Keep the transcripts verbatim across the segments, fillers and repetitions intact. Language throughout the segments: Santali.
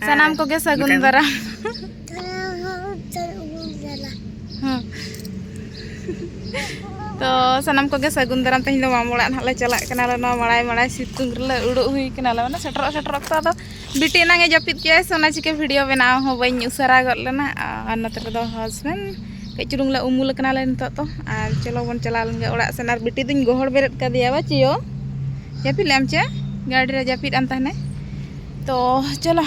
ᱥᱟᱱᱟᱢ ᱠᱚᱜᱮ ᱥᱟᱹᱜᱩᱱ ᱫᱟᱨᱟᱢ᱾ ᱦᱮᱸ᱾ ᱛᱚ, ᱥᱟᱱᱟᱢ ᱠᱚᱜᱮ ᱥᱟᱹᱜᱩᱱ ᱫᱟᱨᱟᱢ᱾ ᱛᱮᱦᱮᱧ ᱫᱚ ᱢᱟᱢᱚ ᱚᱲᱟᱜ ᱱᱟᱦᱟᱜ ᱞᱮ ᱪᱟᱞᱟᱜ ᱠᱟᱱᱟ᱾ ᱟᱞᱮ ᱱᱚᱣᱟ ᱢᱟᱲᱟᱭ ᱢᱟᱲᱟᱭ ᱥᱤᱛᱩᱝ ᱨᱮᱞᱮ ᱩᱰᱩᱠ ᱦᱩᱭ ᱠᱟᱱᱟ᱾ ᱟᱞᱮ ᱢᱟᱱᱮ ᱥᱮᱴᱮᱨᱚᱜ ᱥᱮᱴᱮᱨᱚᱜ ᱚᱠᱛᱚ ᱟᱫᱚ ᱵᱤᱴᱤ ᱮᱱᱟᱝ ᱮ ᱡᱟᱹᱯᱤᱫ ᱠᱮᱜᱼᱟᱭ, ᱥᱮ ᱚᱱᱟ ᱪᱤᱠᱟᱹ ᱵᱷᱤᱰᱤᱭᱳ ᱵᱮᱱᱟᱣ ᱦᱚᱸ ᱵᱟᱹᱧ ᱩᱥᱟᱹᱨᱟ ᱜᱚᱫ ᱞᱮᱱᱟ᱾ ᱟᱨ ᱱᱚᱛᱮ ᱨᱮᱫᱚ ᱦᱟᱥᱵᱮᱱᱰ ᱠᱟᱹᱡ ᱪᱩᱞᱩᱝ ᱞᱮ ᱩᱢᱩᱞ ᱟᱠᱟᱱᱟᱞᱮ ᱱᱤᱛᱚᱜ ᱫᱚ᱾ ᱟᱨ ᱪᱚᱞᱚ ᱵᱚᱱ ᱪᱟᱞᱟᱣ ᱞᱮᱱ ᱜᱮ ᱚᱲᱟᱜ ᱥᱮᱱ᱾ ᱟᱨ ᱵᱤᱴᱤ ᱫᱩᱧ ᱜᱚᱦᱚᱲ ᱵᱮᱨᱮᱫ ᱠᱟᱫᱮᱭᱟ, ᱵᱟᱪᱤᱭᱳ, ᱡᱟᱹᱯᱤᱫ ᱞᱮᱢ ᱪᱮ? ᱜᱟᱹᱰᱤ ᱨᱮ ᱡᱟᱹᱯᱤᱫ ᱟᱱ ᱛᱟᱦᱮᱱᱮ᱾ ᱛᱚ ᱪᱚᱞᱚ,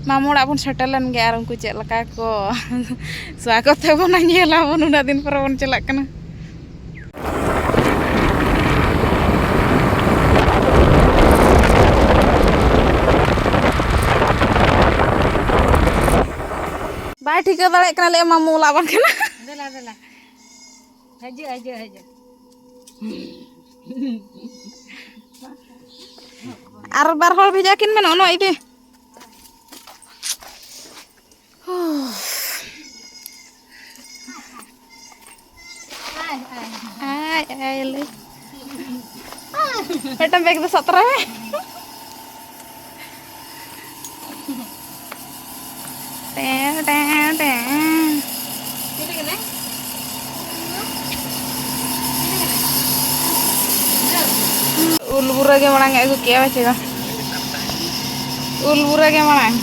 ᱢᱟᱢᱚ ᱚᱲᱟᱜ ᱵᱚᱱ ᱥᱮᱴᱮᱨ ᱞᱮᱱ ᱜᱮ ᱟᱨ ᱩᱱᱠᱩ ᱪᱮᱫ ᱞᱮᱠᱟ ᱠᱚ ᱥᱟᱠᱚ ᱛᱮ ᱵᱚᱱ ᱧᱮᱞᱟ ᱵᱚᱱ, ᱩᱱᱟᱹᱜ ᱫᱤᱱ ᱯᱚᱨᱮ ᱵᱚᱱ ᱪᱟᱞᱟᱜ ᱠᱟᱱᱟ᱾ ᱵᱟᱭ ᱴᱷᱤᱠᱟᱹ ᱫᱟᱲᱮᱭᱟᱜ ᱠᱟᱱᱟ, ᱞᱟᱹᱭ ᱢᱟᱢᱚ ᱚᱲᱟᱜ ᱵᱟᱝ ᱠᱟᱱᱟ᱾ ᱫᱮᱞᱟ, ᱫᱮᱞᱟ᱾ ᱦᱤᱡᱩᱜ, ᱦᱤᱡᱩᱜ, ᱦᱤᱡᱩᱜ᱾ ᱟᱨ ᱵᱟᱨ ᱦᱚᱲ ᱵᱷᱮᱡᱟ ᱠᱤᱱ ᱢᱮ, ᱱᱚᱜᱼᱚ ᱱᱚᱣᱟ ᱤᱫᱤ᱾ ᱟᱭ, ᱟᱭ, ᱞᱟᱹᱭ᱾ ᱢᱤᱫᱴᱟᱝ ᱵᱮᱜᱽ ᱫᱚ ᱥᱟᱵ ᱛᱚᱨᱟᱭ ᱢᱮ᱾ ᱴᱮᱸ, ᱴᱮᱸ, ᱴᱮᱸ᱾ ᱩᱞ ᱵᱩᱨᱟᱹ ᱜᱮ ᱢᱟᱲᱟᱝ ᱮ ᱟᱹᱜᱩ ᱠᱮᱜᱼᱟ, ᱵᱟᱪᱮ ᱜᱚ? ᱩᱞ ᱵᱩᱨᱟᱹ ᱜᱮ ᱢᱟᱲᱟᱝ᱾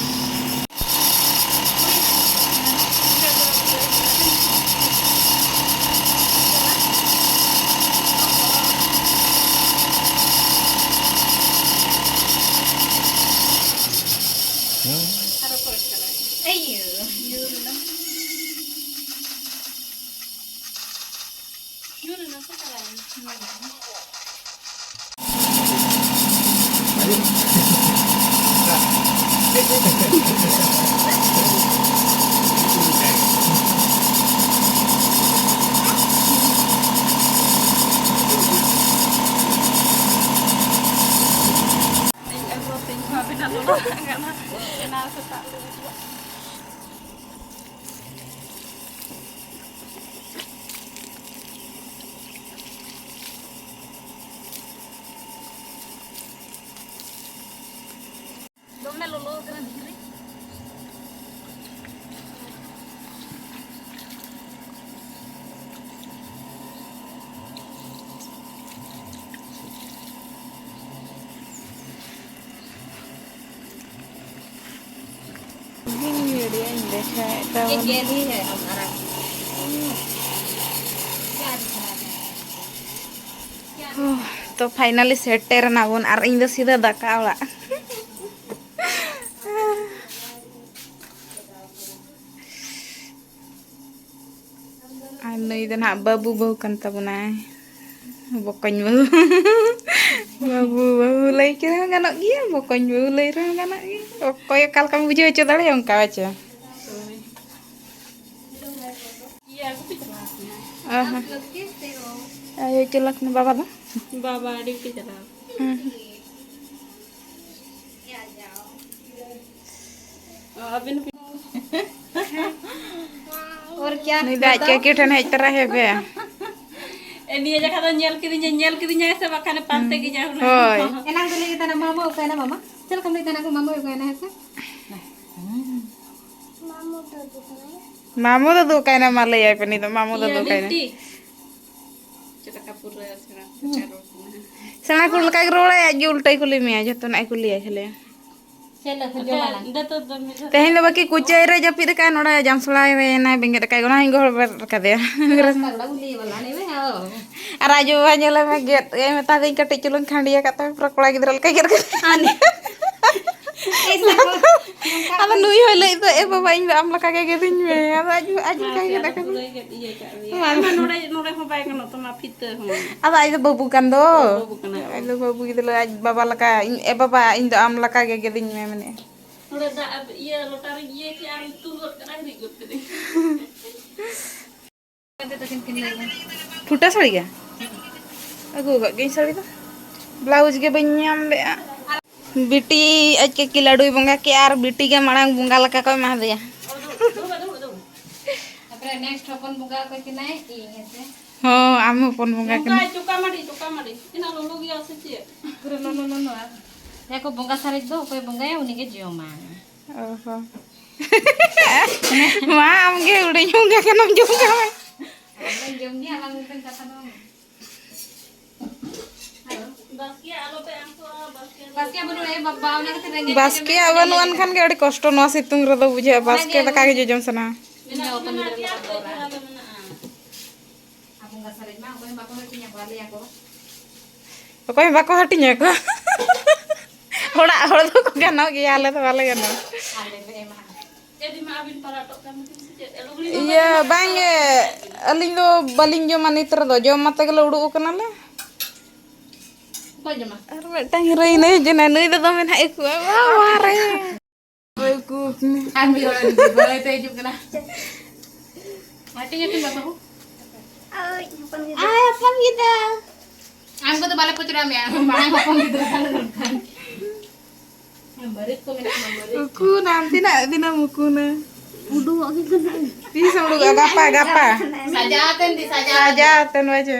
ᱤᱧ ᱟᱹᱜᱩ ᱟᱯᱮᱧ ᱮᱢᱟ ᱵᱮᱱᱟ ᱞᱚᱞᱚ ᱫᱟᱜ ᱠᱟᱱᱟ᱾ ᱵᱮᱱᱟᱣ ᱥᱮᱛᱟᱜ ᱞᱟᱹᱜᱤᱫ᱾ ᱫᱚᱢᱮ ᱞᱚᱞᱚ ᱠᱟᱱᱟ ᱫᱷᱤᱨᱤ᱾ ᱤᱧ ᱵᱷᱤᱰᱤᱭᱳᱧ ᱫᱮᱠᱷᱟᱣᱮᱫ ᱛᱟᱵᱚᱱᱟ᱾ ᱡᱮᱞ ᱦᱤ ᱦᱟᱭ ᱦᱟᱢᱟᱨᱟ᱾ ᱦᱚᱸ, ᱛᱚ finally ᱥᱮᱴᱮᱨ ᱮᱱᱟ ᱵᱚᱱ, ᱟᱨ ᱤᱧ ᱫᱚ ᱥᱤᱫᱷᱟᱹ ᱫᱟᱠᱟ ᱚᱲᱟᱜ᱾ ᱟᱨ ᱱᱩᱭ ᱫᱚ ᱱᱟᱦᱟᱜ ᱵᱟᱹᱵᱩ ᱵᱟᱹᱦᱩ ᱠᱟᱱ ᱛᱟᱵᱚᱱᱟᱭ᱾ ᱵᱚᱠᱚᱧ ᱵᱟᱹᱦᱩ᱾ ᱵᱟᱹᱵᱩ ᱵᱟᱹᱦᱩ ᱞᱟᱹᱭ ᱠᱮ ᱨᱮᱦᱚᱸ ᱜᱟᱱᱚᱜ ᱜᱮᱭᱟ, ᱵᱚᱠᱚᱧ ᱵᱟᱹᱦᱩ ᱞᱟᱹᱭ ᱨᱮᱦᱚᱸ ᱜᱟᱱᱚᱜ ᱜᱮᱭᱟ᱾ ᱚᱠᱚᱭ ᱚᱠᱟ ᱞᱮᱠᱟᱢ ᱵᱩᱡᱷᱟᱹᱣ ᱦᱚᱪᱚ ᱫᱟᱲᱮᱭᱟᱜᱼᱟ, ᱚᱱᱠᱟ ᱵᱟᱪᱚ᱾ ᱦᱳᱭ᱾ ᱤᱭᱟᱹ ᱟᱹᱜᱩ ᱯᱮ ᱪᱟᱞᱟᱣ ᱠᱟᱱᱟ᱾ ᱚ ᱦᱚᱸ᱾ ᱟᱭᱳ ᱪᱟᱞᱟᱜ ᱠᱟᱱᱟ, ᱵᱟᱵᱟ ᱫᱚ? ᱵᱟᱵᱟ ᱰᱤᱭᱩᱴᱤ ᱪᱟᱞᱟᱣ᱾ ᱦᱩᱸ᱾ ᱚ, ᱟᱹᱵᱤᱱ ᱦᱚᱸ᱾ ᱱᱩᱭ ᱫᱚ ᱟᱡ ᱠᱟᱹᱠᱤ ᱴᱷᱮᱱ ᱦᱮᱡ ᱛᱚᱨᱟ ᱦᱮᱸ ᱵᱮ᱾ ᱮ, ᱱᱤᱭᱟᱹ ᱡᱟᱭᱜᱟ ᱫᱚ ᱧᱮᱞ ᱠᱤᱫᱤᱧᱟ, ᱧᱮᱞ ᱠᱤᱫᱤᱧᱟᱭ ᱥᱮ ᱵᱟᱠᱷᱟᱱᱮ ᱯᱟᱱᱛᱮ ᱜᱤᱧᱟ ᱦᱩᱱᱟᱹᱝ᱾ ᱦᱳᱭ᱾ ᱮᱱᱟᱝ ᱫᱚ ᱞᱟᱹᱭ ᱠᱮᱫᱟ ᱱᱟ, ᱢᱟᱢᱟ ᱚᱠᱟᱭᱮᱱᱟ ᱢᱟᱢᱟ? ᱪᱮᱫ ᱞᱮᱠᱟᱢ ᱞᱟᱹᱭ ᱠᱟᱱᱟ ᱠᱚ, ᱢᱟᱢᱟ ᱚᱠᱟᱭᱮᱱᱟ ᱦᱮᱸ ᱥᱮ? ᱢᱟᱢᱩ ᱫᱟᱫᱩ ᱠᱟᱱᱟᱭ᱾ ᱢᱟᱢᱩ ᱫᱟᱫᱩ ᱚᱠᱟᱭᱮᱱᱟ? ᱢᱟ ᱞᱟᱹᱭᱟᱭ ᱯᱮ, ᱱᱩᱭ ᱫᱚ ᱢᱟᱢᱩ ᱫᱟᱫᱩ ᱤᱭᱟᱹ, ᱚᱠᱟᱭᱮᱱᱟ? ᱞᱤᱯᱴᱤ᱾ ᱪᱮᱫ ᱞᱮᱠᱟ ᱯᱩᱨᱟᱹ ᱥᱮᱬᱟ ᱠᱚ ᱨᱚᱲ ᱠᱟᱱᱟ᱾ ᱥᱮᱬᱟ ᱠᱚ ᱞᱮᱠᱟ ᱜᱮ ᱨᱚᱲᱟᱭ, ᱟᱡ ᱜᱮ ᱩᱞᱴᱟᱹᱭ ᱠᱩᱞᱤ ᱢᱮᱭᱟ, ᱡᱚᱛᱚᱱᱟᱜ ᱮ ᱠᱩᱞᱤᱭᱟ ᱠᱷᱟᱹᱞᱤ᱾ ᱪᱮᱫ ᱞᱮ ᱠᱷᱚᱡᱚᱜ ᱠᱟᱱᱟ? ᱟᱪᱪᱷᱟ, ᱡᱚᱛᱚ ᱫᱚ ᱢᱤᱫ ᱫᱷᱟᱣ ᱛᱮᱦᱮᱧ ᱫᱚ ᱵᱟᱹᱠᱤ ᱠᱩᱪᱟᱹᱭ ᱨᱮ ᱡᱟᱹᱯᱤᱫ ᱟᱠᱟᱫ, ᱱᱚᱰᱮ ᱡᱟᱢᱥᱲᱟᱭ ᱮᱱᱟᱭ, ᱵᱮᱸᱜᱮᱫ ᱟᱠᱟᱫ, ᱚᱱᱟ ᱦᱚᱸᱧ ᱜᱚᱦᱚᱲ ᱵᱮᱨᱮᱫ ᱟᱠᱟᱫᱮᱭᱟ᱾ ᱨᱟᱥᱛᱟ ᱠᱚᱲᱟ ᱩᱞᱤ ᱵᱟᱞᱟ ᱱᱤ ᱵᱮ, ᱦᱳ᱾ ᱟᱨ ᱟᱡ ᱵᱟᱵᱟ ᱧᱮᱞᱮ ᱢᱮ, ᱜᱮᱫ ᱮ ᱢᱮᱛᱟ ᱫᱤᱧ ᱠᱟᱹᱴᱤᱡ ᱪᱩᱞᱩᱝ ᱠᱷᱟᱸᱰᱤᱭᱟ ᱠᱟᱜ ᱛᱟᱢ, ᱯᱩᱨᱟᱹ ᱠᱚᱲᱟ ᱜᱤᱫᱽᱨᱟᱹ ᱞᱮᱠᱟ ᱜᱮᱫ ᱠᱟᱫᱟ᱾ ᱟᱨ ᱱᱤ-, ᱮᱭᱥᱟ ᱠᱚ, ᱱᱚᱝᱠᱟ ᱟᱫᱚ ᱠᱚ ᱱᱩᱭ ᱦᱚᱸᱭ ᱞᱟᱹᱭᱮᱫ ᱫᱚ, "ᱮ ᱵᱟᱵᱟ, ᱤᱧ ᱫᱚ ᱟᱢ ᱞᱮᱠᱟ ᱜᱮ ᱜᱮᱫᱤᱧ ᱢᱮ", ᱟᱫᱚ ᱟᱡ, ᱟᱡ ᱞᱮᱠᱟ ᱜᱮ ᱜᱮᱫ ᱟᱠᱟᱫᱟ᱾ ᱤᱭᱟᱹ ᱠᱟᱜ ᱢᱮᱭᱟ᱾ ᱢᱟ᱾ ᱟᱭᱢᱟ ᱱᱚᱰᱮ, ᱱᱚᱰᱮ ᱦᱚᱸ ᱵᱟᱭ ᱜᱟᱱᱚᱜ ᱛᱟᱢᱟ, ᱯᱷᱤᱛᱟᱹ ᱦᱚᱸ᱾ ᱟᱫᱚ ᱟᱡ ᱫᱚ ᱵᱟᱹᱵᱩ ᱠᱟᱱ ᱫᱚ᱾ ᱵᱟᱹᱵᱩ ᱠᱟᱱᱟᱭ᱾ ᱟᱡ ᱫᱚ ᱵᱟᱹᱵᱩ ᱜᱤᱫᱽᱨᱟᱹ, ᱟᱡ ᱵᱟᱵᱟ ᱞᱮᱠᱟ, ᱤᱧ, "ᱮ ᱵᱟᱵᱟ, ᱤᱧ ᱫᱚ ᱟᱢ ᱞᱮᱠᱟ ᱜᱮ ᱜᱮᱫᱤᱧ ᱢᱮ", ᱢᱮᱱᱮᱫᱼᱟ᱾ ᱱᱚᱰᱮ ᱫᱟᱜ, ᱤᱭᱟᱹ, ᱞᱚᱴᱟ ᱨᱤᱧ ᱤᱭᱟᱹ ᱠᱮᱜᱼᱟ, ᱟᱨ ᱛᱩᱞ ᱜᱚᱫ ᱠᱟᱫᱟ, ᱦᱤᱨᱤᱡ ᱜᱚᱫ ᱠᱟᱹᱫᱟᱹᱧ᱾ ᱯᱷᱩᱴᱟᱹ ᱥᱟᱹᱲᱤ ᱜᱮ? ᱟᱹᱜᱩ ᱟᱠᱟᱫ ᱜᱤᱭᱟᱹᱧ ᱥᱟᱹᱲᱤ ᱫᱚ᱾ ᱵᱞᱟᱣᱩᱡᱽ ᱜᱮ ᱵᱟᱹᱧ ᱧᱟᱢ ᱞᱮᱫᱼᱟ᱾ ᱵᱤᱴᱤ ᱟᱡ ᱠᱟᱹᱠᱤ ᱞᱟᱹᱰᱩᱭ ᱵᱚᱸᱜᱟ ᱠᱮᱜᱼᱟ ᱟᱨ ᱵᱤᱴᱤ ᱜᱮ ᱢᱟᱲᱟᱝ ᱵᱚᱸᱜᱟ ᱞᱮᱠᱟ ᱠᱚ ᱮᱢᱟ ᱫᱮᱭᱟ᱾ ᱛᱟᱯᱚᱨᱮ next ᱦᱚᱯᱚᱱ ᱵᱚᱸᱜᱟ ᱚᱠᱚᱭ ᱠᱟᱱᱟᱭ? ᱤᱧ, ᱦᱮᱸ ᱥᱮ? ᱦᱚᱸ, ᱟᱢ ᱦᱚᱯᱚᱱ ᱵᱚᱸᱜᱟ ᱱᱚᱝᱠᱟ ᱠᱟᱱᱟᱢ᱾ ᱪᱚᱠᱟ ᱢᱟᱹᱰᱤ, ᱪᱚᱠᱟ ᱢᱟᱹᱰᱤ᱾ ᱛᱤᱱᱟᱹᱜ ᱞᱚᱞᱚ ᱜᱮᱭᱟ ᱥᱮ ᱪᱮᱫ? ᱯᱩᱨᱟᱹ ᱞᱚᱞᱚ, ᱞᱚᱞᱚ᱾ ᱟᱨ ᱦᱮᱸ ᱠᱚ, ᱵᱚᱸᱜᱟ ᱥᱟᱨᱮᱡ ᱫᱚ ᱚᱠᱚᱭ ᱵᱚᱸᱜᱟᱭᱟ, ᱩᱱᱤ ᱜᱮ ᱡᱚᱢᱟ᱾ ᱚ ᱦᱚᱸ᱾ ᱢᱟ, ᱟᱢ ᱜᱮ ᱦᱩᱰᱤᱧ ᱵᱚᱸᱜᱟ ᱠᱟᱱᱟᱢ, ᱡᱚᱢ ᱠᱟᱜ ᱢᱮ᱾ ᱟᱢ ᱫᱚᱢ ᱡᱚᱢ ᱜᱮᱭᱟ, ᱟᱞᱟᱝ ᱢᱤᱫᱴᱮᱱ ᱠᱟᱛᱷᱟ ᱫᱚ᱾ ᱵᱟᱥᱠᱮᱭᱟᱜ ᱵᱟᱹᱱᱩᱜᱼᱟ, ᱮ ᱵᱟᱵᱟ, ᱚᱱᱟ ᱠᱷᱟᱹᱛᱤᱨ ᱨᱮᱸᱜᱮᱡ ᱛᱮ ᱵᱟᱥᱠᱮᱭᱟᱜ ᱵᱟᱹᱱᱩᱜ ᱟᱱ ᱠᱷᱟᱱ ᱜᱮ ᱟᱹᱰᱤ ᱠᱚᱥᱴᱚ ᱱᱚᱣᱟ ᱥᱤᱛᱩᱝ ᱨᱮᱫᱚ ᱵᱩᱡᱷᱟᱹᱜᱼᱟ᱾ ᱵᱟᱥᱠᱮ ᱫᱟᱠᱟ ᱜᱮ ᱡᱚᱡᱚᱢ ᱥᱟᱱᱟ᱾ ᱢᱮᱱᱟᱜ ᱟᱯᱮ ᱜᱤᱫᱽᱨᱟᱹ ᱞᱮᱠᱟ ᱛᱚᱨᱟ᱾ ᱟᱨ ᱵᱚᱸᱜᱟ ᱥᱟᱨᱮᱡ ᱢᱟ ᱚᱠᱚᱭ ᱦᱚᱸ ᱵᱟᱠᱚ ᱦᱟᱹᱴᱤᱧᱟ ᱠᱚ, ᱟᱞᱮᱭᱟ ᱠᱚ᱾ ᱚᱠᱚᱭ ᱦᱚᱸ ᱵᱟᱠᱚ ᱦᱟᱹᱴᱤᱧᱟ ᱠᱚ᱾ ᱚᱲᱟᱜ ᱦᱚᱲ ᱫᱚᱠᱚ ᱜᱟᱱᱚᱜ ᱜᱮᱭᱟ, ᱟᱞᱮ ᱫᱚ ᱵᱟᱞᱮ ᱜᱟᱱᱚᱜᱼᱟ᱾ ᱟᱞᱮ ᱞᱮ ᱮᱢᱟ᱾ ᱪᱮᱫ ᱮᱢᱟ ᱟᱹᱵᱤᱱ ᱯᱟᱨᱟᱴᱚᱜ ᱠᱟᱱ ᱵᱤᱱ ᱥᱮ ᱪᱮᱫ? ᱞᱩᱜᱽᱲᱤ ᱢᱟ ᱤᱭᱟᱹ, ᱵᱟᱹᱵᱤᱱ ᱵᱟᱝᱜᱮ, ᱯᱟᱨᱟᱴᱚᱜ ᱠᱟᱱ᱾ ᱟᱹᱞᱤᱧ ᱫᱚ ᱵᱟᱹᱞᱤᱧ ᱡᱚᱢᱟ ᱱᱤᱛ ᱨᱮᱫᱚ, ᱡᱚᱢ ᱢᱟᱛᱮ ᱜᱮᱞᱮ ᱩᱰᱩᱠ ᱟᱠᱟᱱᱟᱞᱮ᱾ ᱚᱠᱚᱭ ᱡᱚᱢᱟ? ᱟᱨ ᱢᱤᱫᱴᱟᱝ ᱦᱤᱨᱳᱭᱤᱱ ᱦᱤᱡᱩᱜ ᱠᱟᱱᱟ, ᱱᱩᱭ ᱫᱚ ᱫᱚᱢᱮ ᱱᱟᱦᱟᱜ ᱮ ᱠᱩᱣᱟ, ᱵᱟᱵᱟ ᱨᱮ᱾ ᱚᱠᱚᱭ ᱠᱩ ᱠᱟᱱᱟ? ᱟᱨ ᱢᱤᱫ ᱦᱚᱲ ᱦᱤᱡᱩᱜ ᱠᱟᱱᱟ᱾ ᱦᱟᱹᱴᱤᱧ ᱦᱟᱹᱴᱤᱧ ᱵᱟᱵᱟ ᱦᱚᱸ᱾ ᱟᱭ, ᱦᱚᱯᱚᱱ ᱜᱤᱫᱽᱨᱟᱹ᱾ ᱟᱭ, ᱦᱚᱯᱚᱱ ᱜᱤᱫᱽᱨᱟᱹ᱾ ᱟᱢ ᱠᱚᱫᱚ ᱵᱟᱞᱮ ᱯᱚᱪᱨᱟ ᱢᱮᱭᱟ, ᱢᱟᱲᱟᱝ ᱦᱚᱯᱚᱱ ᱜᱤᱫᱽᱨᱟᱹ ᱛᱟᱞᱮ ᱫᱚᱨᱠᱟᱨ᱾ ᱢᱟᱹᱨᱤᱪ ᱠᱚ ᱢᱮᱱᱟᱜᱼᱟ, ᱢᱟᱹᱨᱤᱪ᱾ ᱩᱠᱩ ᱱᱟᱢ ᱛᱤᱱᱟᱹᱜ ᱫᱤᱱᱮᱢ ᱩᱠᱩᱱᱟ? ᱩᱰᱩᱠᱚᱜ ᱜᱮ ᱠᱟᱱᱟ᱾ ᱛᱤᱥ ᱮᱢ ᱩᱰᱩᱠᱚᱜᱼᱟ? ᱜᱟᱯᱟ, ᱜᱟᱯᱟ᱾ ᱥᱟᱡᱟᱣ ᱟᱛᱮᱱ ᱫᱤ, ᱥᱟᱡᱟᱣ ᱟᱛᱮᱱ᱾ ᱥᱟᱡᱟᱣ ᱟᱛᱮᱱ ᱵᱟᱡᱮ᱾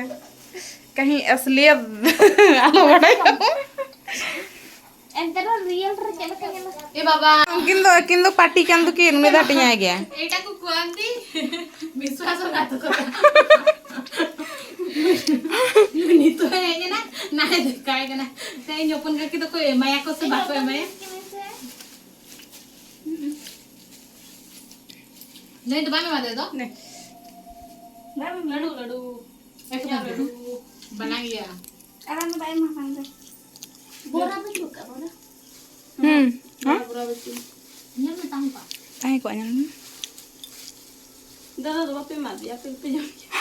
ᱠᱟᱹᱦᱤ ᱟᱥᱞᱤᱭᱟᱛ ᱟᱞᱚ ᱵᱟᱰᱟᱭ ᱠᱟᱜ᱾ ᱮᱱᱛᱮ ᱨᱮᱦᱚᱸ ᱨᱤᱭᱮᱞ ᱨᱮ ᱪᱮᱫ ᱞᱮᱠᱟ ᱧᱮᱞᱚᱜ? ᱮ ᱵᱟᱵᱟ᱾ ᱩᱱᱠᱤᱱ ᱫᱚ, ᱟᱹᱠᱤᱱ ᱫᱚ ᱯᱟᱹᱴᱤ ᱠᱟᱱ ᱫᱚᱠᱤᱱ, ᱩᱱᱤ ᱫᱚ ᱦᱟᱹᱴᱤᱧᱟᱭ ᱜᱮᱭᱟ᱾ ᱮᱴᱟ ᱠᱚ ᱠᱚᱣᱟᱢ ᱫᱤ᱾ ᱵᱤᱥᱣᱟᱥ ᱦᱚᱸ ᱜᱟᱛᱮ ᱠᱚ᱾ ᱱᱤᱛᱚᱜ ᱦᱮᱡ ᱮᱱᱟ, ᱱᱟᱭ ᱫᱮᱠᱷᱟᱭ ᱠᱟᱱᱟ᱾ ᱛᱮᱦᱮᱧ ᱦᱚᱯᱚᱱ ᱜᱟᱛᱮ ᱫᱚᱠᱚ ᱮᱢᱟᱭᱟ ᱠᱚ ᱥᱮ ᱵᱟᱠᱚ ᱮᱢᱟᱭᱟ? ᱱᱩᱭ ᱫᱚ ᱵᱟᱢ ᱮᱢᱟ ᱫᱮ ᱫᱚ? ᱱᱮ᱾ ᱵᱟᱢ ᱮᱢᱟ᱾ ᱞᱟᱹᱰᱩ, ᱞᱟᱹᱰᱩ᱾ ᱮᱠᱫᱚᱢ᱾ ᱞᱟᱹᱰᱩ᱾ ᱵᱟᱱᱟ ᱜᱮᱭᱟ᱾ ᱟᱨ ᱚᱱᱟ ᱫᱚ ᱵᱟᱭ ᱮᱢᱟ ᱠᱟᱱ ᱫᱚ᱾ ᱵᱚᱨᱟ ᱵᱟᱹᱪᱩᱜ ᱠᱟᱜ ᱵᱚᱨᱟ᱾ ᱦᱩᱸ᱾ ᱵᱚᱨᱟ, ᱦᱮᱸ? ᱵᱚᱨᱟ ᱵᱟᱹᱪᱩᱜ᱾ ᱧᱮᱞ ᱢᱮ ᱛᱟᱦᱮᱸ ᱠᱚᱜᱼᱟ᱾ ᱛᱟᱦᱮᱸ ᱠᱚᱜᱼᱟ, ᱧᱮᱞ ᱢᱮ᱾ ᱫᱟᱫᱟ ᱫᱚ ᱵᱟᱯᱮ ᱮᱢᱟ ᱫᱮᱭᱟ, ᱟᱯᱮ ᱜᱮᱯᱮ ᱡᱚᱢ ᱠᱮᱫᱟ᱾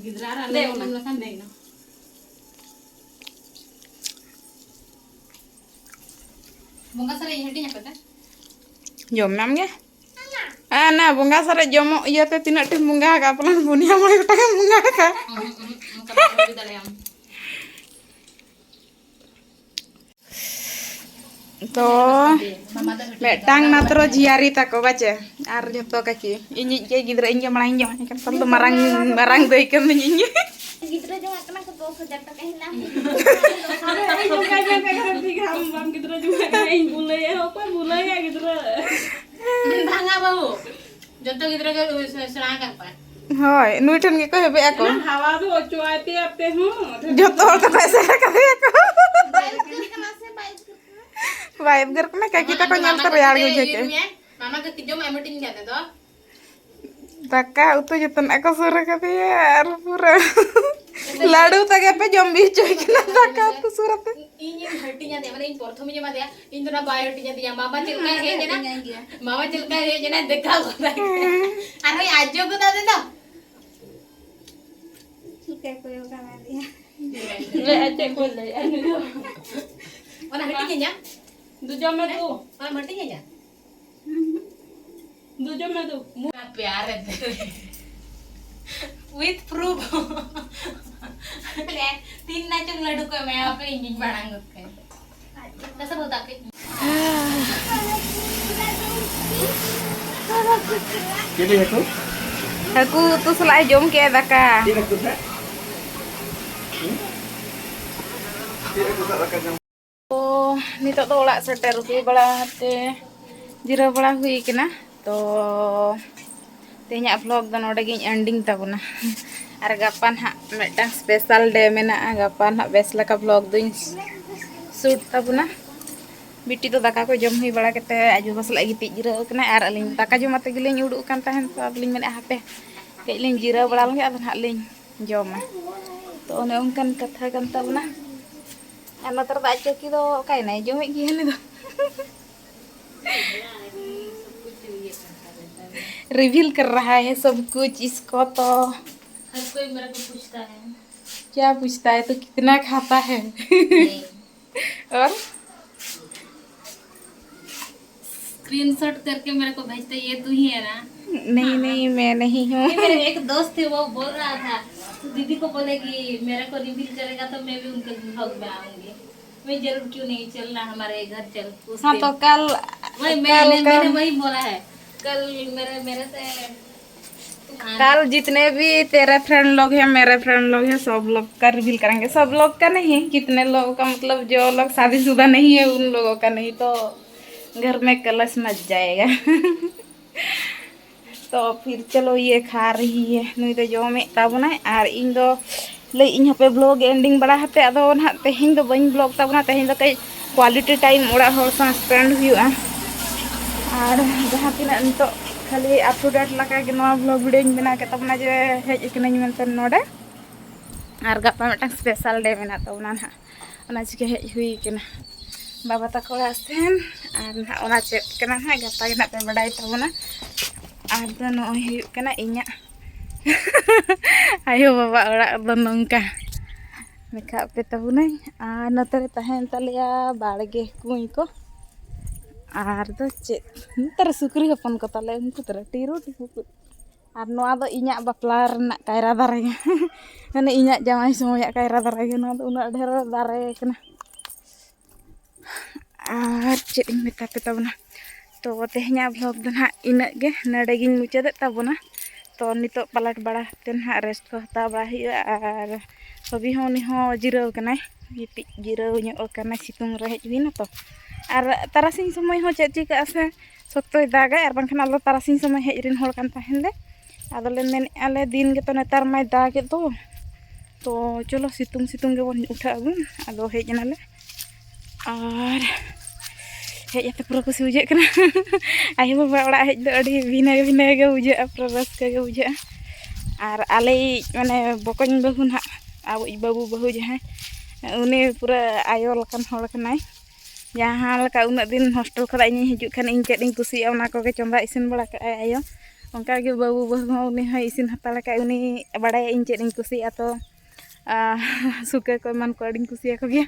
ᱜᱤᱫᱽᱨᱟᱹ ᱟᱨ ᱟᱞᱮ ᱫᱮ ᱡᱚᱢ ᱚᱱᱟ᱾ ᱞᱮᱠᱷᱟᱱ ᱫᱮ ᱮᱱᱟ᱾ ᱵᱚᱸᱜᱟ ᱥᱟᱨᱮᱡ ᱤᱧ ᱦᱟᱹᱴᱤᱧ ᱟᱯᱮ ᱛᱮ? ᱡᱚᱢ ᱢᱮ ᱟᱢ ᱜᱮ᱾ ᱟᱨ ᱚᱱᱟ ᱵᱚᱸᱜᱟ ᱥᱟᱨᱮᱡ ᱡᱚᱢᱚᱜ ᱤᱭᱟᱹᱛᱮ ᱛᱤᱱᱟᱹᱜ ᱴᱤᱢ ᱵᱚᱸᱜᱟ ᱟᱠᱟᱫ? ᱯᱟᱞᱮᱱ ᱯᱩᱱᱭᱟ ᱢᱚᱬᱮ ᱜᱚᱴᱟᱝ ᱮᱢ ᱵᱚᱸᱜᱟ ᱟᱠᱟᱫ᱾ ᱚᱦᱚᱸ, ᱚᱦᱚᱸ, ᱚᱱᱠᱟ ᱵᱟᱢ ᱵᱩᱡᱽ ᱫᱟᱲᱮᱭᱟᱜᱼᱟᱢ᱾ ᱛᱚ, ᱢᱟᱢᱟ ᱫᱚ ᱦᱟᱹᱴᱤᱧ ᱢᱤᱫᱴᱟᱝ ᱠᱟᱫᱟ᱾ ᱢᱟᱛᱨᱚ ᱡᱷᱤᱭᱟᱨᱤ ᱛᱟᱠᱚ ᱵᱟᱪᱮ, ᱟᱨ ᱡᱷᱚᱛᱚ ᱠᱟᱹᱠᱤ᱾ ᱤᱧᱤᱡ ᱜᱮ ᱜᱤᱫᱽᱨᱟᱹ, ᱤᱧ ᱜᱮ ᱢᱟᱲᱟᱝ ᱤᱧ ᱡᱚᱢᱟᱭ ᱠᱟᱱᱟ᱾ ᱛᱟᱦᱞᱮ ᱫᱚ ᱢᱟᱨᱟᱝ, ᱢᱟᱨᱟᱝ ᱫᱟᱹᱭ ᱠᱟᱹᱱᱟᱹᱧ ᱤᱧ ᱜᱮ᱾ ᱜᱤᱫᱽᱨᱟᱹ ᱡᱚᱝᱟᱜ ᱠᱟᱱᱟ ᱠᱚ ᱫᱚᱥ ᱦᱟᱡᱟᱨ ᱴᱟᱠᱟ ᱦᱮᱱᱟᱜ᱾ ᱟᱫᱚ ᱤᱧ ᱚᱱᱠᱟ ᱜᱮ ᱢᱮᱱ ᱠᱟᱱᱟ, ᱴᱷᱤᱠ ᱜᱮᱭᱟ, ᱟᱢ ᱵᱟᱢ ᱜᱤᱫᱽᱨᱟᱹ ᱡᱚᱝᱟᱜ ᱠᱟᱱᱟ, ᱤᱧ ᱵᱩᱞᱟᱹᱭᱟ, ᱚᱠᱚᱭ ᱵᱩᱞᱟᱹᱭᱟ ᱜᱤᱫᱽᱨᱟᱹ? ᱵᱟᱝᱟ ᱵᱟᱹᱵᱩ, ᱡᱚᱛᱚ ᱜᱤᱫᱽᱨᱟᱹ ᱜᱮ ᱥᱮᱬᱟ ᱟᱠᱟᱫ ᱠᱚᱣᱟ᱾ ᱦᱳᱭ, ᱱᱩᱭ ᱴᱷᱮᱱ ᱜᱮᱠᱚ ᱦᱮᱵᱮᱜ ᱟᱠᱚ᱾ ᱚᱱᱟ ᱦᱟᱣᱟ ᱫᱚ ᱚᱪᱚᱜ ᱟᱭ ᱛᱮ ᱟᱯᱮ ᱦᱚᱸ᱾ ᱡᱚᱛᱚ ᱦᱚᱲ ᱠᱚ ᱮᱥᱮᱨ ᱟᱠᱟᱫᱮᱭᱟ ᱠᱚ᱾ ᱵᱟᱭ ᱩᱫᱽᱜᱟᱹᱨ ᱠᱟᱱᱟ ᱥᱮ ᱵᱟᱭ ᱩᱫᱽᱜᱟᱹᱨ ᱠᱟᱱᱟ? ᱵᱟᱭ ᱩᱫᱽᱜᱟᱹᱨ ᱠᱟᱱᱟ, ᱠᱟᱹᱠᱤ ᱛᱟᱠᱚ ᱧᱮᱞ ᱛᱮ ᱨᱮᱭᱟᱲ ᱜᱮ ᱵᱩᱡᱷᱟᱹᱣ ᱠᱮᱫᱼᱟ᱾ ᱢᱟᱢᱟ ᱠᱟᱹᱠᱤ ᱡᱚᱢ ᱮᱢ ᱦᱟᱹᱴᱤᱧ ᱠᱟᱛᱮ ᱫᱚ᱾ ᱫᱟᱠᱟ ᱩᱛᱩ ᱡᱚᱛᱚᱱᱟᱜ ᱠᱚ ᱥᱩᱨ ᱟᱠᱟᱫᱮᱭᱟ ᱟᱨ ᱯᱩᱨᱟᱹ ᱞᱟᱹᱰᱩ ᱛᱮᱜᱮ ᱯᱮ ᱡᱚᱢ ᱵᱤ ᱦᱚᱪᱚᱭ ᱠᱟᱱᱟ ᱫᱟᱠᱟ ᱩᱛᱩ ᱥᱩᱨ ᱟᱛᱮ᱾ ᱤᱧᱤᱧ ᱦᱟᱹᱴᱤᱧ ᱟᱫᱮᱭᱟ, ᱢᱟᱱᱮ ᱤᱧ ᱯᱨᱚᱛᱷᱚᱢᱤᱧ ᱮᱢᱟ ᱫᱮᱭᱟ, ᱤᱧ ᱫᱚ ᱚᱱᱟ ᱵᱟᱭ ᱦᱟᱹᱴᱤᱧ ᱟᱫᱤᱧᱟ᱾ ᱢᱟᱢᱟ ᱪᱮᱫ ᱞᱮᱠᱟᱭ ᱦᱮᱡ ᱮᱱᱟ, ᱢᱟᱢᱟ ᱪᱮᱫ ᱞᱮᱠᱟᱭ ᱦᱮᱡ ᱮᱱᱟ, ᱫᱮᱠᱷᱟᱣ ᱜᱚᱫᱟᱭ᱾ ᱟᱨᱦᱚᱸᱭ ᱟᱡᱚ ᱜᱚᱫᱟ ᱟᱫᱚ᱾ ᱪᱮᱫ ᱞᱮᱠᱟᱭ ᱠᱚᱭᱚᱜ ᱠᱟᱱᱟ ᱞᱟᱹᱭᱟ᱾ ᱞᱟᱹᱭᱟ ᱪᱮᱫ ᱠᱚ ᱞᱟᱹᱭᱟ ᱱᱩᱭ ᱫᱚ᱾ ᱚᱱᱟ ᱦᱟᱹᱴᱤᱧ ᱟᱹᱧᱟ? ᱫᱩ ᱡᱚᱢ ᱢᱮ ᱫᱩ᱾ ᱚᱱᱟ ᱦᱟᱹᱴᱤᱧ ᱟᱹᱧᱟ? ᱫᱩ ᱡᱚᱢ ᱢᱮ ᱫᱩ᱾ ᱢᱩ-, ᱯᱭᱟᱨ ᱮ ᱫᱮ᱾ With proof᱾ ᱛᱤᱱ ᱱᱟᱪᱚᱢ ᱞᱟᱹᱰᱩ ᱠᱚ ᱮᱢᱟᱭᱟ, ᱦᱟᱯᱮ ᱤᱧ ᱜᱤᱧ ᱢᱟᱲᱟᱝ ᱜᱚᱫ ᱠᱟᱭᱟ᱾ ᱪᱮᱫ ᱦᱟᱹᱠᱩ? ᱦᱟᱹᱠᱩ ᱩᱛᱩ ᱥᱟᱞᱟᱜ ᱮ ᱡᱚᱢ ᱠᱮᱜᱼᱟ ᱫᱟᱠᱟ᱾ ᱪᱮᱫ ᱦᱟᱹᱠᱩ ᱥᱟᱜ? ᱦᱩᱸ? ᱪᱮᱫ ᱦᱟᱹᱠᱩ ᱥᱟᱜ ᱫᱟᱠᱟ ᱡᱚᱢ? ᱛᱚ, ᱱᱤᱛᱚᱜ ᱫᱚ ᱚᱲᱟᱜ ᱥᱮᱴᱮᱨ ᱦᱩᱭ ᱵᱟᱲᱟ ᱠᱟᱛᱮ ᱡᱤᱨᱟᱹᱣ ᱵᱟᱲᱟ ᱦᱩᱭ ᱠᱟᱱᱟ᱾ ᱛᱚ, ᱛᱮᱦᱮᱧᱟᱜ vlog ᱫᱚ ᱱᱚᱰᱮ ᱜᱤᱧ ending ᱛᱟᱵᱚᱱᱟ᱾ ᱟᱨ ᱜᱟᱯᱟ ᱱᱟᱦᱟᱜ ᱢᱤᱫᱴᱟᱝ special day ᱢᱮᱱᱟᱜᱼᱟ᱾ ᱜᱟᱯᱟ ᱱᱟᱦᱟᱜ ᱵᱮᱥ ᱞᱮᱠᱟ vlog ᱫᱚᱧ shoot ᱛᱟᱵᱚᱱᱟ᱾ ᱵᱤᱴᱤ ᱫᱚ ᱫᱟᱠᱟ ᱠᱚ ᱡᱚᱢ ᱦᱩᱭ ᱵᱟᱲᱟ ᱠᱟᱛᱮ ᱟᱡ ᱵᱟᱵᱟ ᱥᱟᱞᱟᱜ ᱜᱤᱛᱤᱡ ᱡᱤᱨᱟᱹᱣ ᱟᱠᱟᱱᱟᱭ ᱟᱨ ᱟᱹᱞᱤᱧ ᱫᱟᱠᱟ ᱡᱚᱢ ᱟᱛᱮ ᱜᱮᱞᱤᱧ ᱩᱰᱩᱠ ᱟᱠᱟᱱ ᱛᱟᱦᱮᱱ, ᱛᱚ ᱟᱫᱚᱞᱤᱧ ᱢᱮᱱᱮᱫᱼᱟ ᱦᱟᱯᱮ ᱠᱟᱹᱡ ᱞᱤᱧ ᱡᱤᱨᱟᱹᱣ ᱵᱟᱲᱟ ᱞᱮᱱᱜᱮ, ᱟᱫᱚ ᱱᱟᱦᱟᱜ ᱞᱤᱧ ᱡᱚᱢᱟ᱾ ᱛᱚ ᱚᱱᱮ ᱚᱱᱠᱟᱱ ᱠᱟᱛᱷᱟ ᱠᱟᱱ ᱛᱟᱵᱚᱱᱟ᱾ ᱟᱨ ᱱᱚᱛᱮ ᱨᱮᱫᱚ ᱟᱡ ᱠᱟᱹᱠᱤ ᱫᱚ ᱚᱠᱟᱭᱮᱱᱟᱭ? ᱡᱚᱢᱮᱫ ᱜᱮᱭᱟ ᱩᱱᱤ ᱫᱚ᱾ Reveal कर रहा है सब कुछ इसको तो। हर कोई मेरे को पूछता है। क्या पूछता है तो कितना खाता है? नहीं। और? स्क्रीनशॉट करके मेरे को भेजते, ये तू ही है ना? नहीं, नहीं, मैं नहीं हूँ। नहीं, मेरे एक दोस्त थे, वो बोल रहा था, "तू दीदी को बोले कि मेरे को रिवील करेगा तो मैं भी उनके ब्लॉग में आऊंगी।" मैं जरूर, क्यों नहीं, चलना हमारे घर, चल। उस हाँ, दिन तो कल, वही मैं, कल, मैंने, मैंने कल वही बोला है। कल मेरे, मेरे से हाँ। कल जितने भी तेरे फ्रेंड लोग हैं, मेरे फ्रेंड लोग हैं, सब लोग का रिवील करेंगे। सब लोग का नहीं, कितने लोगों का, मतलब जो लोग शादीशुदा नहीं है उन लोगों का, नहीं तो घर में कलश मच जाएगा। ᱛᱚ ᱯᱷᱤᱨ ᱪᱚᱞᱚ ᱤᱭᱟᱹ ᱠᱷᱟ ᱨᱮᱦᱤ ᱦᱮ, ᱱᱩᱭ ᱫᱚ ᱡᱚᱢᱮᱫ ᱛᱟᱵᱚᱱᱟᱭ ᱟᱨ ᱤᱧ ᱫᱚ ᱞᱟᱹᱭ ᱤᱧ ᱦᱟᱯᱮ vlog ending ᱵᱟᱲᱟ ᱦᱟᱯᱮ᱾ ᱟᱫᱚ ᱱᱟᱦᱟᱜ ᱛᱮᱦᱮᱧ ᱫᱚ ᱵᱟᱹᱧ vlog ᱛᱟᱵᱚᱱᱟ, ᱛᱮᱦᱮᱧ ᱫᱚ ᱠᱟᱹᱡ quality time ᱚᱲᱟᱜ ᱦᱚᱲ ᱥᱟᱶ spend ᱦᱩᱭᱩᱜᱼᱟ᱾ ᱟᱨ ᱡᱟᱦᱟᱸ ᱛᱤᱱᱟᱹᱜ ᱱᱤᱛᱚᱜ ᱠᱷᱟᱹᱞᱤ up to date ᱞᱮᱠᱟᱜᱮ ᱱᱚᱣᱟ vlog videoᱧ ᱵᱮᱱᱟᱣ ᱠᱮᱫ ᱛᱟᱵᱚᱱᱟ ᱡᱮ ᱦᱮᱡ ᱟᱠᱟᱱᱟᱹᱧ ᱢᱮᱱᱛᱮ ᱱᱚᱰᱮ᱾ ᱟᱨ ᱜᱟᱯᱟ ᱢᱤᱫᱴᱟᱝ special day ᱢᱮᱱᱟᱜ ᱛᱟᱵᱚᱱᱟ ᱱᱟᱦᱟᱜ, ᱚᱱᱟ ᱪᱤᱠᱟᱹ ᱦᱮᱡ ᱦᱩᱭ ᱠᱟᱱᱟ ᱵᱟᱵᱟ ᱛᱟᱠᱚ ᱚᱲᱟᱜ ᱥᱮᱱ᱾ ᱟᱨ ᱱᱟᱦᱟᱜ ᱚᱱᱟ ᱪᱮᱫ ᱠᱟᱱᱟ ᱱᱟᱦᱟᱜ ᱜᱟᱯᱟ ᱜᱮ ᱱᱟᱦᱟᱜ ᱯᱮ ᱵᱟᱰᱟᱭ ᱛᱟᱵᱚᱱᱟ᱾ ᱟᱨ ᱫᱚ ᱱᱚᱜᱼᱚᱭ ᱦᱩᱭᱩᱜ ᱠᱟᱱᱟ ᱤᱧᱟᱹᱜ ᱟᱭᱳ ᱵᱟᱵᱟ ᱚᱲᱟᱜ ᱫᱚ ᱱᱚᱝᱠᱟ ᱫᱮᱠᱷᱟᱣ ᱯᱮ ᱛᱟᱵᱚᱱᱟᱹᱧ᱾ ᱟᱨ ᱱᱚᱛᱮ ᱨᱮ ᱛᱟᱦᱮᱱ ᱛᱟᱞᱮᱭᱟ ᱵᱟᱲᱜᱮ ᱠᱩᱸᱭ ᱠᱚ᱾ ᱟᱨ ᱫᱚ ᱪᱮᱫ, ᱱᱚᱛᱮ ᱨᱮ ᱥᱩᱠᱨᱤ ᱦᱚᱯᱚᱱ ᱠᱚ ᱛᱟᱞᱮ, ᱩᱱᱠᱩ ᱛᱟᱨᱟ ᱴᱤᱨᱩ ᱴᱤᱯᱩ ᱠᱚ᱾ ᱟᱨ ᱱᱚᱣᱟ ᱫᱚ ᱤᱧᱟᱹᱜ ᱵᱟᱯᱞᱟ ᱨᱮᱱᱟᱜ ᱠᱟᱭᱨᱟ ᱫᱟᱨᱮ, ᱢᱟᱱᱮ ᱤᱧᱟᱹᱜ ᱡᱟᱶᱟᱭ ᱥᱚᱢᱚᱭᱟᱜ ᱠᱟᱭᱨᱟ ᱫᱟᱨᱮ ᱜᱮ᱾ ᱱᱚᱣᱟ ᱫᱚ ᱩᱱᱟᱹᱜ ᱰᱷᱮᱨ ᱫᱟᱨᱮ ᱠᱟᱱᱟ᱾ ᱟᱨ ᱪᱮᱫ ᱤᱧ ᱢᱮᱛᱟ ᱯᱮ ᱛᱟᱵᱚᱱᱟ, ᱛᱚ ᱛᱮᱦᱮᱧᱟᱜ vlog ᱫᱚ ᱱᱟᱦᱟᱜ ᱤᱱᱟᱹᱜ ᱜᱮ, ᱱᱚᱰᱮ ᱜᱤᱧ ᱢᱩᱪᱟᱹᱫᱮᱫ ᱛᱟᱵᱚᱱᱟ᱾ ᱛᱚ ᱱᱤᱛᱚᱜ ᱯᱟᱞᱟᱴ ᱵᱟᱲᱟ ᱠᱟᱛᱮ ᱱᱟᱦᱟᱜ rest ᱠᱚ ᱦᱟᱛᱟᱣ ᱵᱟᱲᱟ ᱦᱩᱭᱩᱜᱼᱟ᱾ ᱟᱨ ᱦᱚᱵᱤ ᱦᱚᱸ, ᱩᱱᱤ ᱦᱚᱸ ᱡᱤᱨᱟᱹᱣ ᱠᱟᱱᱟᱭ, ᱜᱤᱛᱤᱡ ᱡᱤᱨᱟᱹᱣ ᱧᱚᱜ ᱠᱟᱱᱟᱭ, ᱥᱤᱛᱩᱝ ᱨᱮ ᱦᱮᱡ ᱦᱩᱭᱱᱟ ᱛᱚ᱾ ᱟᱨ ᱛᱟᱨᱟᱥᱤᱧ ᱥᱚᱢᱚᱭ ᱦᱚᱸ ᱪᱮᱫ ᱪᱤᱠᱟᱹᱜᱼᱟ ᱥᱮ, ᱥᱚᱠᱛᱚᱭ ᱫᱟᱜᱟᱭ᱾ ᱟᱨ ᱵᱟᱝᱠᱷᱟᱱ ᱟᱞᱮ ᱛᱟᱨᱟᱥᱤᱧ ᱥᱚᱢᱚᱭ ᱦᱮᱡ ᱨᱮᱱ ᱦᱚᱲ ᱠᱟᱱ ᱛᱟᱦᱮᱱ ᱞᱮ, ᱟᱫᱚᱞᱮ ᱢᱮᱱᱮᱫᱼᱟ ᱞᱮ ᱫᱤᱱ ᱜᱮᱛᱚ ᱱᱮᱛᱟᱨ ᱢᱟᱭ ᱫᱟᱜᱮᱫ ᱫᱚ, ᱛᱚ ᱪᱚᱞᱚ ᱥᱤᱛᱩᱝ ᱥᱤᱛᱩᱝ ᱜᱮᱵᱚᱱ ᱩᱴᱷᱟᱹᱜ ᱟᱵᱚᱱ᱾ ᱟᱫᱚ ᱦᱮᱡ ᱮᱱᱟᱞᱮ ᱟᱨ ᱦᱮᱡ ᱠᱟᱛᱮ ᱯᱩᱨᱟᱹ ᱠᱩᱥᱤ ᱵᱩᱡᱷᱟᱹᱜ ᱠᱟᱱᱟ᱾ ᱟᱭᱳ ᱵᱟᱵᱟ ᱚᱲᱟᱜ ᱦᱮᱡ ᱫᱚ ᱟᱹᱰᱤ ᱵᱷᱤᱱᱟᱹ ᱵᱷᱤᱱᱟᱹ ᱜᱮ ᱵᱩᱡᱷᱟᱹᱜᱼᱟ, ᱯᱩᱨᱟᱹ ᱨᱟᱹᱥᱠᱟᱹ ᱜᱮ ᱵᱩᱡᱷᱟᱹᱜᱼᱟ᱾ ᱟᱨ ᱟᱞᱮᱭᱤᱡ ᱢᱟᱱᱮ ᱵᱚᱠᱚᱧ ᱵᱟᱹᱦᱩ ᱱᱟᱦᱟᱜ, ᱟᱵᱚᱭᱤᱡ ᱵᱟᱹᱵᱩ ᱵᱟᱹᱦᱩ ᱡᱟᱦᱟᱸᱭ, ᱩᱱᱤ ᱯᱩᱨᱟᱹ ᱟᱭᱳ ᱞᱮᱠᱟᱱ ᱦᱚᱲ ᱠᱟᱱᱟᱭ᱾ ᱡᱟᱦᱟᱸ ᱞᱮᱠᱟ ᱩᱱᱟᱹᱜ ᱫᱤᱱ hostel ᱠᱷᱚᱱᱟᱜ ᱤᱧᱤᱧ ᱦᱤᱡᱩᱜ ᱠᱷᱟᱱ ᱤᱧ ᱪᱮᱫ ᱤᱧ ᱠᱩᱥᱤᱭᱟᱜᱼᱟ ᱚᱱᱟ ᱠᱚᱜᱮ ᱪᱚᱸᱫᱟ ᱤᱥᱤᱱ ᱵᱟᱲᱟ ᱠᱟᱜᱼᱟᱭ ᱟᱭᱳ᱾ ᱚᱱᱠᱟᱜᱮ ᱵᱟᱹᱵᱩ ᱵᱟᱹᱦᱩ ᱦᱚᱸ ᱩᱱᱤ ᱦᱚᱸᱭ ᱤᱥᱤᱱ ᱦᱟᱛᱟᱲ ᱠᱟᱜᱼᱟᱭ, ᱩᱱᱤ ᱵᱟᱲᱟᱭᱟ ᱤᱧ ᱪᱮᱫ ᱤᱧ ᱠᱩᱥᱤᱭᱟᱜᱼᱟ᱾ ᱛᱚ ᱟᱨ ᱥᱩᱠᱟᱹ ᱠᱚ ᱮᱢᱟᱱ ᱠᱚ ᱟᱹᱰᱤᱧ ᱠᱩᱥᱤᱭᱟᱠᱚ ᱜᱮᱭᱟ᱾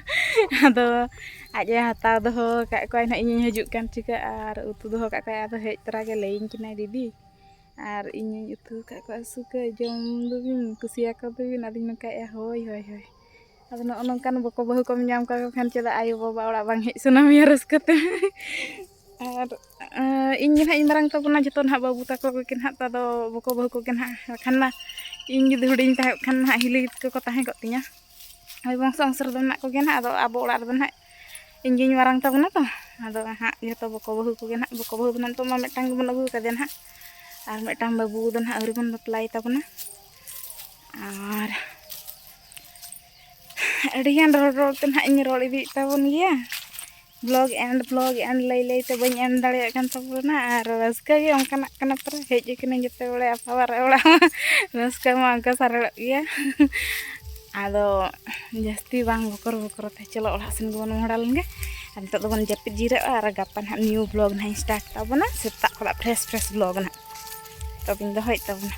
ᱟᱫᱚ ᱟᱡ ᱮ ᱦᱟᱛᱟᱣ ᱫᱚᱦᱚ ᱟᱠᱟᱫ ᱠᱚᱣᱟᱭ ᱱᱟᱦᱟᱜ, ᱤᱧᱤᱧ ᱦᱤᱡᱩᱜ ᱠᱟᱱ ᱪᱤᱠᱟᱹ ᱟᱨ ᱩᱛᱩ ᱫᱚᱦᱚ ᱠᱟᱜ ᱠᱚᱣᱟᱭ᱾ ᱟᱫᱚ ᱦᱮᱡ ᱛᱚᱨᱟ ᱜᱮ ᱞᱟᱹᱭᱟᱹᱧ ᱠᱟᱱᱟᱭ, "ᱫᱤᱫᱤ, ᱟᱨ ᱤᱧᱤᱧ ᱩᱛᱩ ᱟᱠᱟᱫ ᱠᱚᱣᱟ ᱥᱩᱠᱟᱹ, ᱡᱚᱢ ᱫᱚᱵᱤᱱ, ᱠᱩᱥᱤᱭᱟᱠᱚ ᱫᱚᱵᱤᱱ?" ᱟᱫᱚᱧ ᱢᱮᱱ ᱠᱟᱜᱼᱟ, "ᱦᱳᱭ, ᱦᱳᱭ, ᱦᱳᱭ᱾" ᱟᱫᱚ ᱱᱚᱜᱼᱚ ᱱᱚᱝᱠᱟᱱ ᱵᱚᱠᱚ ᱵᱟᱹᱦᱩ ᱠᱚᱢ ᱧᱟᱢ ᱠᱟᱠᱚ ᱠᱷᱟᱱ ᱪᱮᱫᱟᱜ ᱟᱭᱳ ᱵᱟᱵᱟ ᱚᱲᱟᱜ ᱵᱟᱝ ᱦᱮᱡ ᱥᱟᱱᱟ ᱢᱮᱭᱟ ᱨᱟᱹᱥᱠᱟᱹ ᱛᱮ? ᱟᱨ ᱤᱧ ᱜᱮ ᱱᱟᱦᱟᱜ ᱤᱧ ᱢᱟᱨᱟᱝ ᱛᱟᱵᱚᱱᱟ, ᱡᱚᱛᱚ ᱱᱟᱦᱟᱜ ᱵᱟᱹᱵᱩ ᱛᱟᱠᱚ ᱜᱮ ᱱᱟᱦᱟᱜ, ᱛᱟᱫᱚ ᱵᱚᱠᱚ ᱵᱟᱹᱦᱩ ᱠᱚᱜᱮ ᱱᱟᱦᱟᱜ᱾ ᱵᱟᱠᱷᱟᱱ ᱢᱟ ᱤᱧ ᱡᱩᱫᱤ ᱦᱩᱰᱤᱧ ᱛᱟᱦᱮᱸ ᱠᱷᱟᱱ ᱱᱟᱦᱟᱜ ᱦᱤᱞᱤ ᱠᱚᱠᱚ ᱛᱟᱦᱮᱸ ᱠᱚᱜ ᱛᱤᱧᱟ᱾ ᱦᱳᱭ, ᱵᱚᱝᱥᱚ ᱚᱝᱥᱚ ᱨᱮᱫᱚ ᱢᱮᱱᱟᱜ ᱠᱚᱜᱮᱭᱟ ᱱᱟᱦᱟᱜ᱾ ᱟᱫᱚ ᱟᱵᱚ ᱚᱲᱟᱜ ᱨᱮᱫᱚ ᱱᱟᱦᱟᱜ ᱤᱧ ᱜᱤᱧ ᱢᱟᱨᱟᱝ ᱛᱟᱵᱚᱱᱟ ᱛᱚ᱾ ᱟᱫᱚ ᱦᱟᱸᱜ ᱡᱚᱛᱚ ᱵᱚᱠᱚ ᱵᱟᱹᱦᱩ ᱠᱚᱜᱮ ᱱᱟᱦᱟᱜ, ᱵᱚᱠᱚ ᱵᱟᱹᱦᱩ ᱫᱚ ᱱᱟᱦᱟᱜ ᱱᱤᱛᱚᱜ ᱢᱟ ᱢᱤᱫᱴᱟᱝ ᱜᱮᱵᱚᱱ ᱟᱹᱜᱩ ᱟᱠᱟᱫᱮᱭᱟ ᱱᱟᱦᱟᱜ᱾ ᱟᱨ ᱢᱤᱫᱴᱟᱝ ᱵᱟᱹᱵᱩ ᱫᱚ ᱱᱟᱦᱟᱜ ᱟᱹᱣᱨᱤ ᱵᱚᱱ ᱵᱟᱯᱞᱟᱭ ᱛᱟᱵᱚᱱᱟ᱾ ᱟᱨ ᱟᱹᱰᱤᱜᱟᱱ ᱨᱚᱲ ᱨᱚᱲ ᱛᱮ ᱱᱟᱦᱟᱜ ᱤᱧ ᱨᱚᱲ ᱤᱫᱤᱭᱮᱫ ᱛᱟᱵᱚᱱ ᱜᱮᱭᱟ᱾ Vlog end, vlog end ᱞᱟᱹᱭ ᱞᱟᱹᱭ ᱛᱮ ᱵᱟᱹᱧ end ᱫᱟᱲᱮᱭᱟᱜ ᱠᱟᱱ ᱛᱟᱵᱚᱱᱟ᱾ ᱟᱨ ᱨᱟᱹᱥᱠᱟᱹ ᱜᱮ ᱚᱱᱠᱟᱱᱟᱜ ᱠᱟᱱᱟ ᱯᱟᱨᱟ, ᱦᱮᱡ ᱟᱠᱟᱱᱟᱹᱧ ᱡᱚᱛᱚ ᱵᱟᱲᱟᱭ ᱟᱯᱟ ᱵᱟᱨᱮ ᱚᱲᱟᱜ ᱢᱟ᱾ ᱨᱟᱹᱥᱠᱟᱹ ᱢᱟ ᱚᱱᱠᱟ ᱥᱟᱨᱮᱲᱚᱜ ᱜᱮᱭᱟ᱾ ᱟᱫᱚ ᱡᱟᱹᱥᱛᱤ ᱵᱟᱝ ᱵᱚᱠᱚᱨ ᱵᱚᱠᱚᱨ ᱛᱮ ᱪᱚᱞᱚ ᱚᱲᱟᱜ ᱥᱮᱱ ᱜᱮᱵᱚᱱ ᱢᱚᱦᱰᱟ ᱞᱮᱱ ᱜᱮ᱾ ᱟᱨ ᱱᱤᱛᱚᱜ ᱫᱚᱵᱚᱱ ᱡᱟᱹᱯᱤᱫ ᱡᱤᱨᱟᱹᱜᱼᱟ ᱟᱨ ᱜᱟᱯᱟ ᱱᱟᱦᱟᱜ new vlog ᱱᱟᱦᱟᱜ ᱤᱧ start ᱛᱟᱵᱚᱱᱟ, ᱥᱮᱛᱟᱜ ᱠᱷᱚᱱᱟᱜ fresh fresh vlog ᱱᱟᱦᱟᱜ᱾ ᱛᱚᱵᱮᱧ ᱫᱚᱦᱚᱭᱮᱫ ᱛᱟᱵᱚᱱᱟ᱾